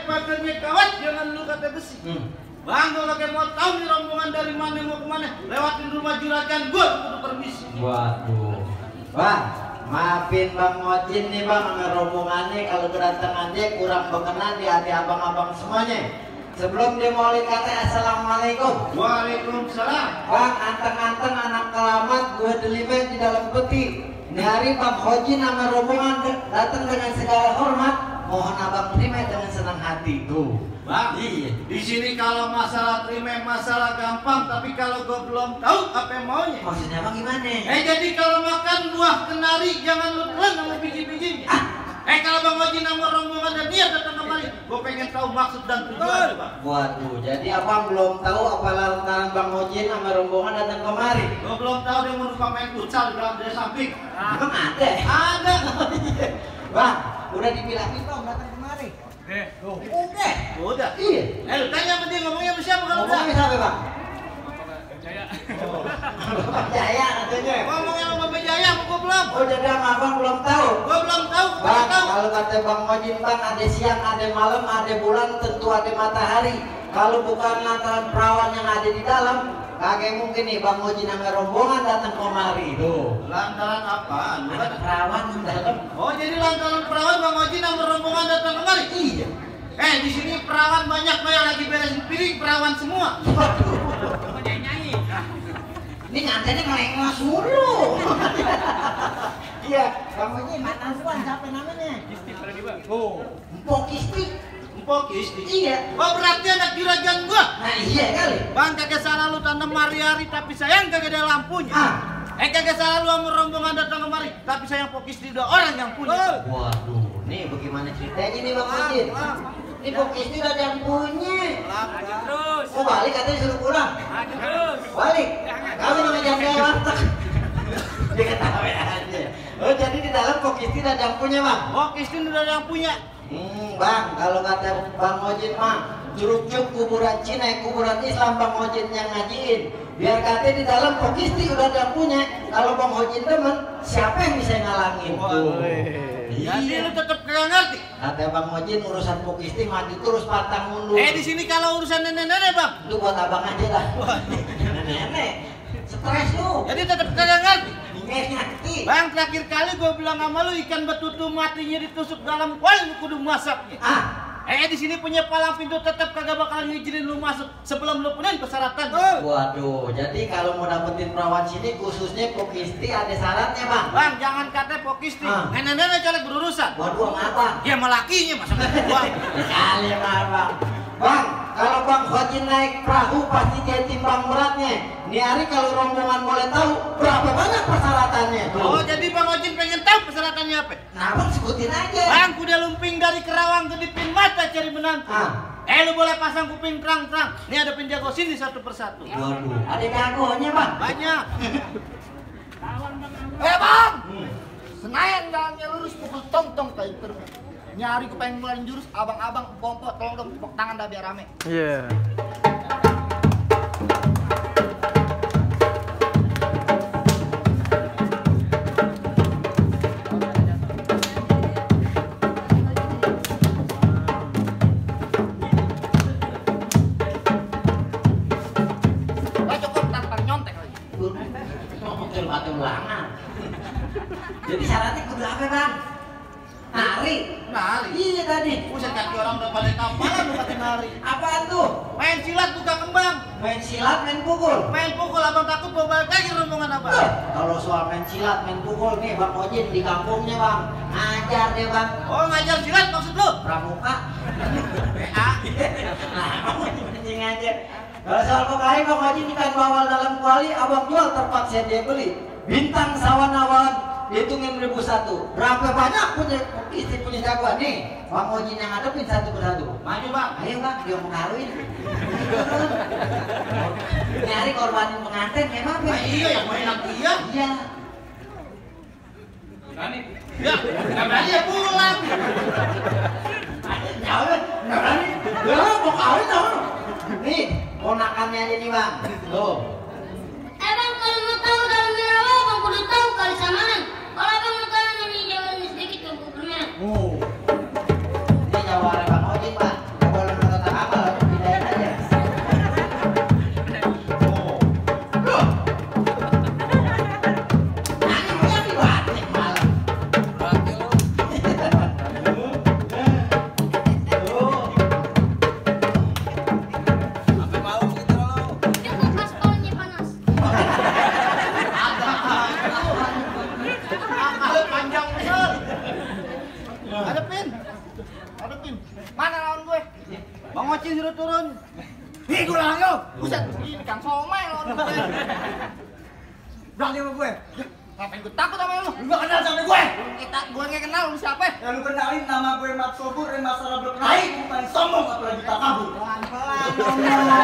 pagernya kawat jangan lu kata besi. Bang, kalau kayak mau tahu nih rombongan dari mana mau kemana, lewatin rumah juragan gua kudu permisi. Waduh, Bang, maafin Bang Mojin nih Bang, rombongannya kalau kedatangannya kurang berkenan di hati abang-abang semuanya. Sebelum dimulai kata assalamualaikum. Waalaikumsalam. Bang, anteng-anteng anak kelamat gue deliver di dalam peti. Ini hari Bang Mojin sama rombongan datang dengan segala hormat. Mohon abang terima dengan senang hati tuh. Bang, iya. Di sini kalau masalah terima masalah gampang, tapi kalau gua belum tahu apa yang maunya. Maksudnya Bang gimana? Jadi kalau makan buah kenari jangan lu telan sama biji-bijinya. Kalau Bang Mojin sama rombongan dan dia datang kemari, gua pengen tahu maksud dan tujuan, Bang. Waduh, jadi abang belum tahu apa lantaran Bang Mojin sama rombongan datang kemari? Gua belum tahu dia mau numpang main futsal di belakang dari samping. Emang ada? Ada. Bang, udah dibilangin Bang datang kemari. Udah. Iya. Lu tanya sama dia ngomongnya sama siapa kalau udah? Ngomongnya siapa Bang? Bapak Jaya katanya. Ngomongnya sama Bapak Jaya, gua belum. Oh jadi sama abang belum tahu. Gua belum tahu. Bang, kalau kata Bang Mojin Bang, ada siang, ada malam, ada bulan, tentu ada matahari. Kalau bukan lantaran perawan yang ada di dalam, kagak mungkin nih Bang Mojin sama rombongan datang kemari. Tuh. Lantaran apaan? Ada perawan di dalam. Oh, jadi lantaran perawan Bang Mojin sama rombongan datang kemari? Iya. Di sini perawan banyak kok yang lagi beresin piring, perawan semua. Waduh. Nyanyi. Ini ngantennya ngelengos mulu. Iya, Bang Mojin, mantan suan siapa namanya? Kisti pada di bang. Oh, Mpok Kisti. Mpok Kisti. Iya. Oh, berarti anak juragan gua. Nah iya kali. Bang, kagak salah lu tanam hari-hari tapi sayang kagak ada lampunya. Kagak salah lu sama rombongan datang kemari tapi sayang Mpok Kisti udah orang yang punya. Waduh, nih bagaimana ceritanya nih Bang Mojin? Ini Mpok Kisti udah ada yang punya. Lagi terus. Oh balik katanya suruh pulang. Lagi terus. Balik. Kamu namanya jam kayak warteg. Dia ketawa aja. Oh jadi di dalam Mpok Kisti udah ada yang punya Bang? Mpok Kisti udah ada yang punya. Bang, kalau kata Bang Mojin mah Curug-curug kuburan Cina, kuburan Islam Bang Mojin yang ngajiin. Biar katanya di dalam Mpok Kisti udah ada yang punya. Kalau Bang Mojin temen, siapa yang bisa ngalangin? Jadi lu tetep kagak ngerti. Kata Bang Mojin urusan Mpok Kisti maju terus pantang mundur. Di sini kalau urusan nenek-nenek Bang. Itu buat abang aja lah. Nenek, stres lu. Jadi tetep kagak ngerti. Ngerti. Bang, terakhir kali gua bilang sama lu ikan betutu matinya ditusuk dalam kuali lu kudu masaknya. Di sini punya palang pintu tetap kagak bakal ngizinin lu masuk sebelum lu penuhin persyaratan. Waduh, jadi kalau mau dapetin perawan sini khususnya Mpok Kisti ada syaratnya Bang. Bang, jangan kata Mpok Kisti. Nenek-nenek colek berurusan. Waduh, apa? Ya malakinya masa gua. Kali Bang. Bang, kalau Bang Mojin naik perahu pasti dia timbang beratnya. Ini hari kalau rombongan boleh tahu berapa banyak persyaratannya. Oh, jadi Bang Mojin pengen tahu persyaratannya apa? Nah, Bang sebutin aja. Bang, kuda lumping dari Kerawang kedipin mata cari menantu. Lu boleh pasang kuping terang-terang. Ini ada penjago sini satu persatu. Waduh, ada jagonya Bang. Banyak. Bang! Senayan jalannya lurus pukul tong-tong kayak terus. Nyari pengen ngeluarin jurus, abang-abang, pompo, tolong dong tepuk tangan dah biar rame. Iya. Cukup tanpa nyontek lagi. Ngomong ulangan. Jadi syaratnya kudu apa Bang? Nari. Iya tadi. Buset, kaki orang udah pada kapalan lu pakai nari. Apaan tuh? Main silat buka kembang. Main silat, main pukul. Main pukul, abang takut bawa balik lagi rombongan abang. Kalau soal main silat, main pukul nih Bang Mojin di kampungnya Bang. Ngajar deh Bang. Oh, ngajar silat maksud lu? Pramuka. PA. Nah, Bang Mojin ngajar. Kalau soal pemain Bang Mojin ikan bawal dalam kuali, abang jual terpaksa dia beli. Bintang sawan-awan. Hitungin 1001. Berapa banyak punya istri punya jagoan nih? Bang Mojin yang ngadepin satu persatu. Maju Bang. Ayo Bang, dia mau kawin. Nyari korbanin pengantin kayak apa? Iya, yang mau enak dia. Iya. Berani? Ya, nggak berani ya pulang. Jawab, nggak berani. Ya mau kawin tau. Nih, ponakannya aja nih Bang. Tuh. Bang, kalau mau tahu dalam rawa, Bang kudu tahu kali samaran. Kalau Bang mau tahu ini jawabannya sedikit, Bang kudu permen. Ini jawabannya Bang Mojin Pak. turun. Ih, gue lang yo. Buset, ini Kang Somai lo. Berani sama gue. Ngapain gue takut sama lu? Lu gak kenal sama gue. Gue nggak kenal lu siapa? Ya lu kenalin nama gue Mat Sobur, masalah belum naik, bukan sombong apalagi tak kabur. Pelan-pelan ngomong.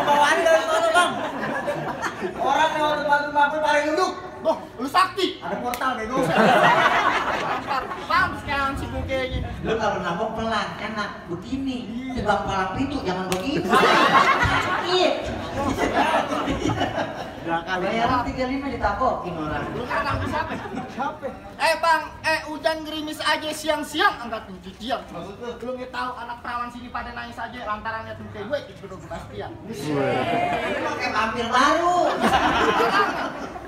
Bawaan dari mana bang? Orang yang tempat rumah gue paling nunduk. Loh, lu sakti. Ada portal bego. Paham sekarang si bukenya. Lu kalau nabok pelan, enak. Begini, tebang palang pintu, jangan begitu. Sakit. Bayaran 35 ditabokin orang. Lu kan nangis siapa? Siapa? Bang, hujan gerimis aja siang-siang angkat cucian. Lu nggak tahu anak perawan sini pada nangis aja lantaran lihat muka gue itu udah kepastian. Lu kayak vampir baru.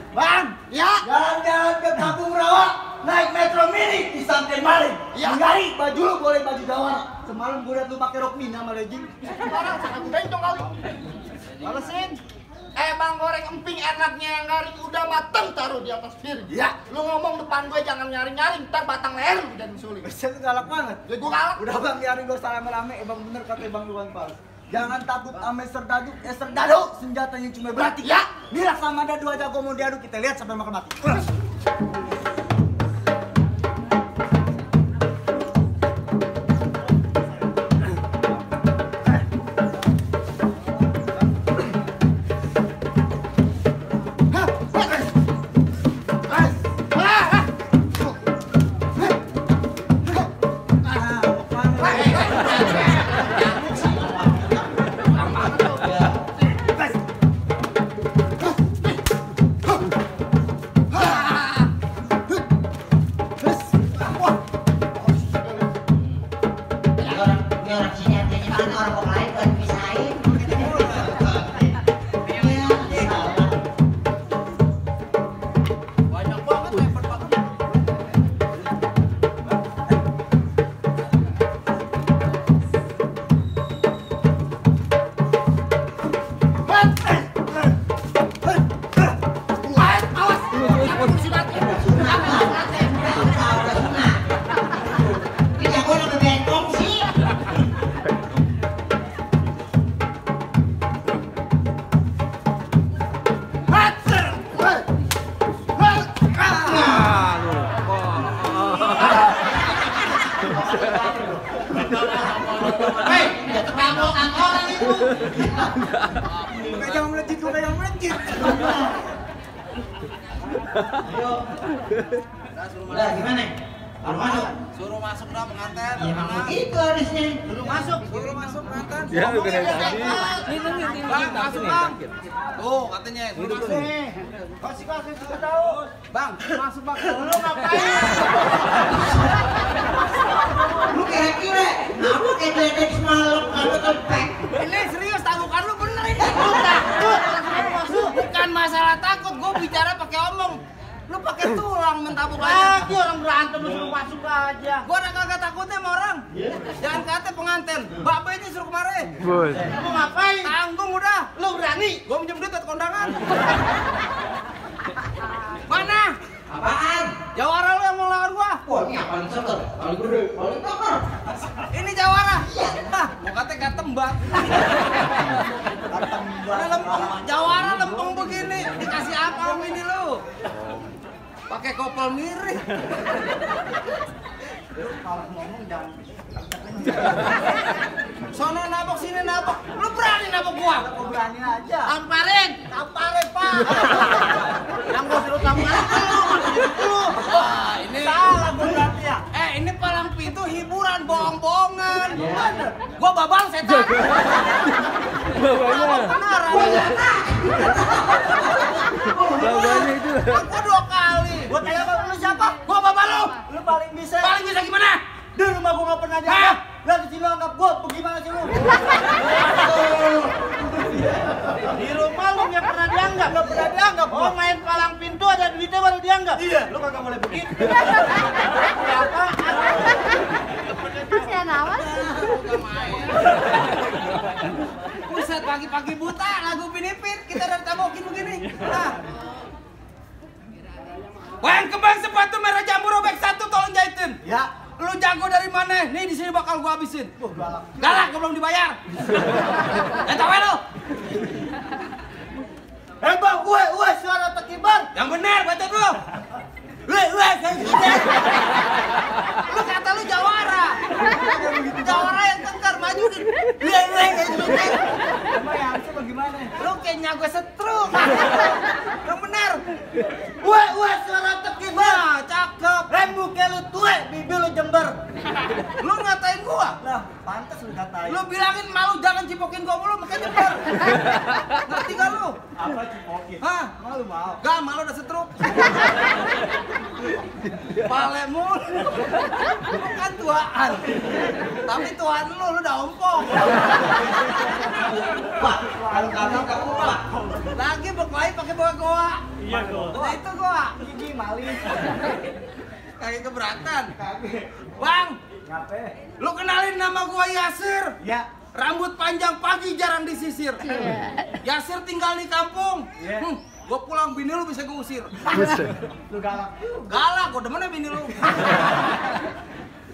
Bang, ya. Jalan-jalan ke Kampung Rawa, naik Metro Mini di Santai Maling. Iya. Enggak, baju lu boleh baju Jawara. Semalam gue liat lu pakai rok Mina sama legging. Orang sangat bencong kali. Malesin. Bang goreng emping enaknya yang garing udah mateng taruh di atas piring. Iya. Lu ngomong depan gue jangan nyaring-nyaring, ntar batang leher lu dan sulit. Saya galak banget. Ya gue galak. Udah bang biarin gue salah rame, bang bener kata bang Luan Pal. Jangan takut ame serdadu, serdadu senjatanya cuma berarti. Ya. Ini Laksamana dua jago mau diadu kita lihat sampai makan mati. Jangan melejit, lu kayak melejit. Ayo. Udah gimana? Suruh masuk. Suruh masuk dah pengantin. Ya emang begitu harusnya. Suruh masuk pengantin. Ya udah tadi. Bang, masuk bang. Tuh katanya suruh masuk. Kasih tahu. Bang, masuk bang. Lu ngapain? Lu kira-kira apa kayak geledek semalam kalau tempek? Ini serius tabukan lu bener ini. Lu takut masuk. Bukan masalah takut, gue bicara pakai omong. Lu pakai tulang mentabuk aja. Lagi orang berantem lu suruh masuk aja. Gua udah kagak takutnya sama orang. Jangan kata pengantin. Mbak Be ini suruh kemari. Bos. Lu ngapain? Tanggung udah. Lu berani? Gua minjem duit buat kondangan. Mana? Apaan? Jawara lu yang mau lawan gua. Wah, ini yang paling seger, paling gede, paling kotor. Ini Jawara. Hah, gua kata gak tembak. Ini lempeng, Jawara lempeng begini. Dikasih apa sama ini lu? Pakai kopel miring. Lu kalau ngomong jangan. Sono nabok sini nabok. Lu berani nabok gua? Aku berani aja. Tamparin, Pak. Yang gua suruh tamparin lu. Wah, ini Salah gue berarti ya. ini palang pintu hiburan bohong-bohongan. Gua babang setan. Bawanya. Beneran. Bawanya itu. Aku 2 kali. Gua kayak apa lu siapa? Gua bapak lu. Lu paling bisa. Paling bisa gimana? Di rumah gua gak pernah dianggap. Lihat di sini lu anggap gua bagaimana sih lu? Di rumah lu nggak pernah dianggap. Gak pernah dianggap Oh, main palang pintu ada duitnya baru dianggap. Iya, lu kagak boleh begitu. Apa? Kasihan amat. Buset pagi-pagi buta lagu pinipit kita udah tabokin begini. Nah. Wang kembang sepatu merah jambu robek 1 tolong jahitin. Ya, Lu jago dari mana? Nih di sini bakal gua habisin. Galak. Galak, gua belum dibayar. Tahu lu? Bang, gue suara tekibar. Yang benar, baca dulu. Lu kata lu jawara. Jawara yang kekar maju. Emang ya harusnya bagaimana? Lu kayaknya gue setruk. Yang benar. Gue suara tekibar. Nah, cakep. Muka lu tuek, bibi lu jember. Lu ngatain gua. Lah, pantas lu katain. Lu bilangin malu jangan cipokin gua mulu makanya jember. Ngerti gak lu? Apa cipokin? Hah? Malu mau. Gak, malu udah setruk. Pale mulu. Lu kan tuaan. Tapi tuan lu udah ompong. Pak, kalau kagak kamu Pak. Lagi berkelahi pakai bawa goa. Iya dong. Nah, itu goa. Gigi maling. Kayak keberatan. Bang, Ngapain? lu kenalin nama gua Yasir. Ya. Rambut panjang pagi jarang disisir. Yasir tinggal di kampung. Iya. Gua pulang bini lu bisa gua usir. Lu galak. Galak, gua demennya bini lu.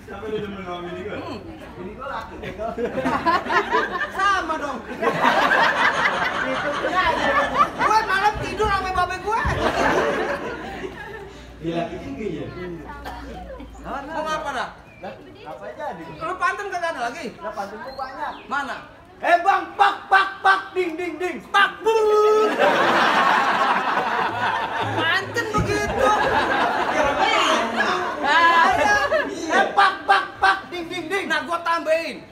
Sampai lu demen sama bini gue. Bini gue laki bego. Sama dong. Itu punya aja. Gue malam tidur sama babe gue. Gila tinggi ya. Mau ngapa dah? Apa jadi? Lu pantun kagak ada lagi? Lah pantun gua banyak. Mana? Bang, pak, ding, ding, ding. Pak bun. Pantun begitu. Pak, ding, ding, ding. Nah, gua tambahin.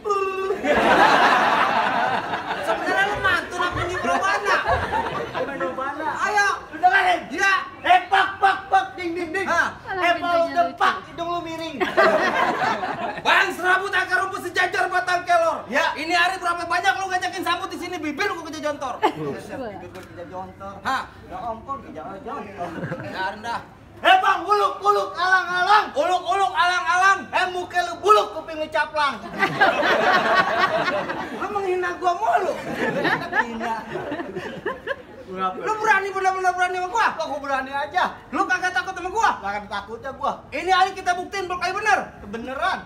Sebenarnya lu mantun apa di Probana? Mana? Ayo. Lu dengerin? Ya. Pak, ding, ding, ding. Hah? Kalau udah pak, hidung lu miring. Bang, serabut akar rumput sejajar batang kelor. Ya. Ini hari berapa banyak lu ngajakin sambut di sini bibir gua kejontor. Bibir gua tidak jontor. Hah? Ya ompong, jangan jontor. Ya rendah. Bang, uluk, alang-alang. Uluk-uluk alang-alang. Muka lu buluk, kuping lu caplang. Lu menghina gua mulu. Hina. Lu berani benar-benar berani sama gua? Kok gua berani aja? Lu kagak takut sama gua? Gak ada takutnya gua. Ini hari kita buktiin berkali bener. Kebeneran.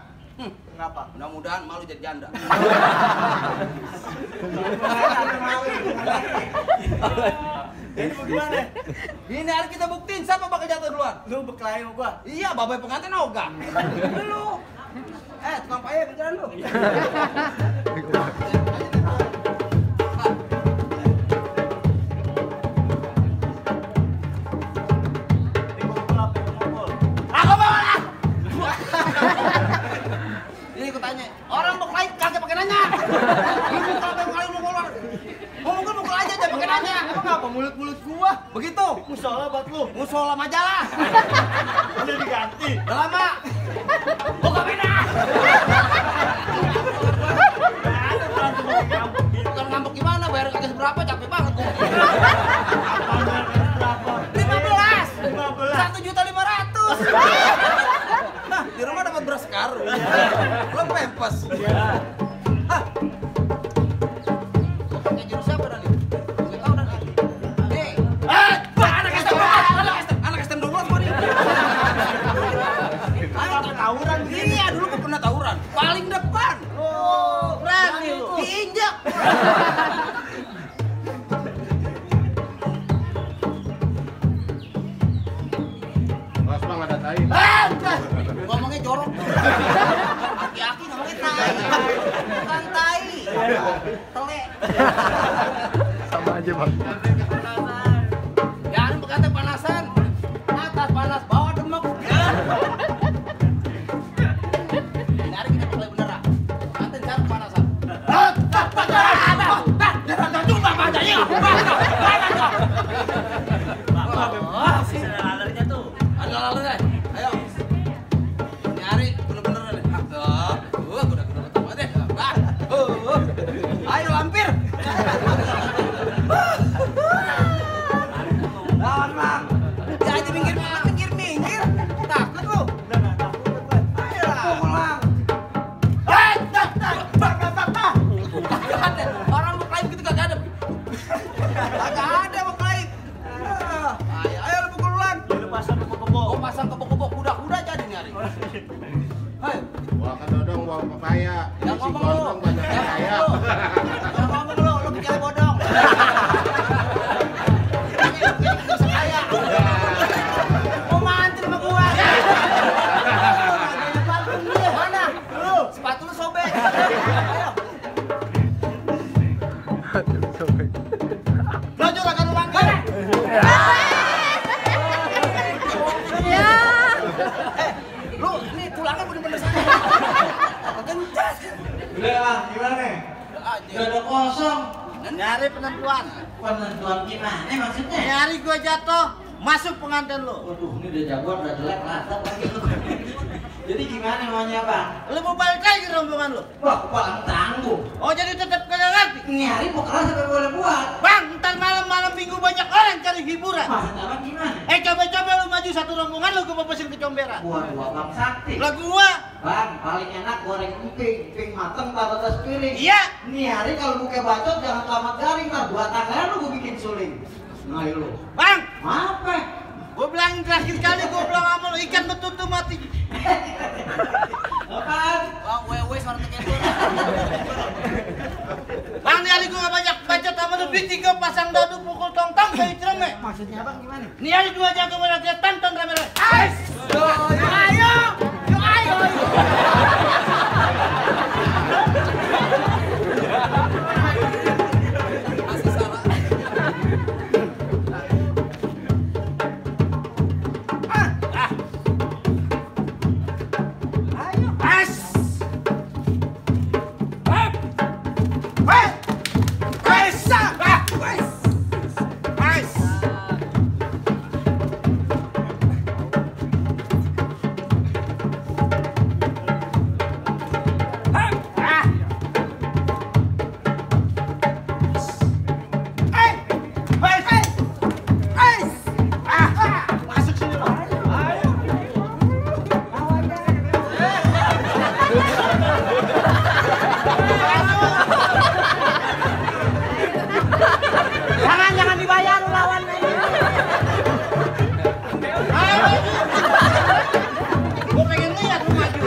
Kenapa? Mudah-mudahan malu jadi janda. Ini bagaimana? Ini hari kita buktiin siapa bakal jatuh duluan. Lu berkelahi sama gua? Iya, babai pengantin ogah. Lu. Tukang payah berjalan lu. Ini ikut tanya, orang berkelahi kagak pakai nanya. Lu kalau berkelahi lu keluar. Ngomong mukul aja jangan pakai nanya. Emang apa mulut-mulut gua? Begitu. Musola buat lu. Musola majalah. Udah diganti. Udah lama. Buka beda. Bukan ngambek gimana, bayar kagak seberapa, capek banget gua. 15. 1.500.000. Nah, di rumah dapat beras karung. Belum pempes. Hah? Pakai jurus siapa dah nih? Nggak tahu dah nih. Nih. Anak STM 12 gua nih. Tawuran begini. Iya, dulu gua pernah tawuran. Paling depan. Oh, berani lu. Diinjak. Mas Bang ada tai. Ngomongnya jorok. Aki-aki ngomongnya tai. Bukan tai. Tele. Sama aja Bang. Ya, ini berkata panasan. Atas panas, bawah demek. Ini hari kita mulai beneran. Nanti cara panasan. Jangan jumpa bajanya. Alernya tuh. Ada lalu deh. Ayo. Ini hari bener-bener deh. Gua udah ketemu deh. Ayo lampir. Ya. Lu ini tulangnya bener-bener sakit. Kencas. Udah Bang, gimana nih? Udah ada kosong. Nyari penentuan. Penentuan gimana maksudnya? Nyari gua jatuh, masuk pengantin lu. Waduh, ini udah jagoan, udah jelek, latap lagi lu. Jadi gimana maunya Bang? Lu mau balik lagi rombongan lu? Wah, kepala tangguh. Oh jadi tetap kagak ngerti? Nyari pokoknya sampai boleh buat. Bang, ntar malam minggu banyak orang cari hiburan. Maksudnya Bang gimana? Coba-coba lu maju satu rombongan lu gua pesin ke comberan. Buat Bang Sakti. Lah gua. Bang, paling enak goreng emping mateng taruh atas piring. Iya. Nih hari kalau buka bacot jangan tamat garing, ntar buat tangan lu gua bikin suling. Nah lu. Bang, Apa? gua bilang terakhir kali gua bilang sama lu ikan betutu mati. Apaan? Bang, wewe suara tekebur. Bang, nih hari gua gak banyak bacot sama lu, bikin gua pasang dadu pukul tong-tong kayak cereme. Maksudnya Bang gimana? Nih hari dua jago mana dia tonton rame-rame. Ais! Ayo! Yo ayo! Masih salah. As! Masuk sini lo. Jangan dibayar lu lawan. Gua pengen lihat lu maju.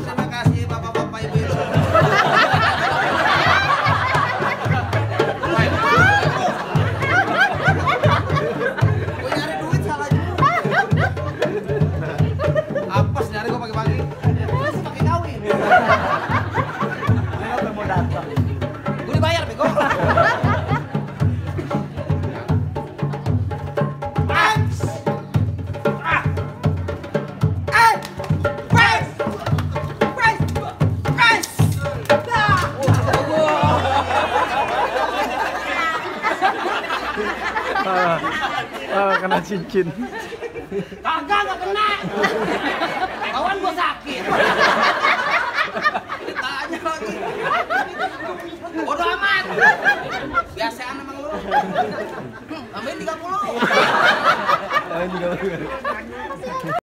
Terima kasih bapak-bapak ibu-ibu. Gua nyari duit salah juga. Apes nyari gua pagi-pagi. Pakai kawin. Gua dibayar bego. Kena cincin. Kagak nggak kena. Kawan gua sakit. Ditanya lagi. Bodoh amat. Biasaan emang lu. Tambahin 30. Ini juga.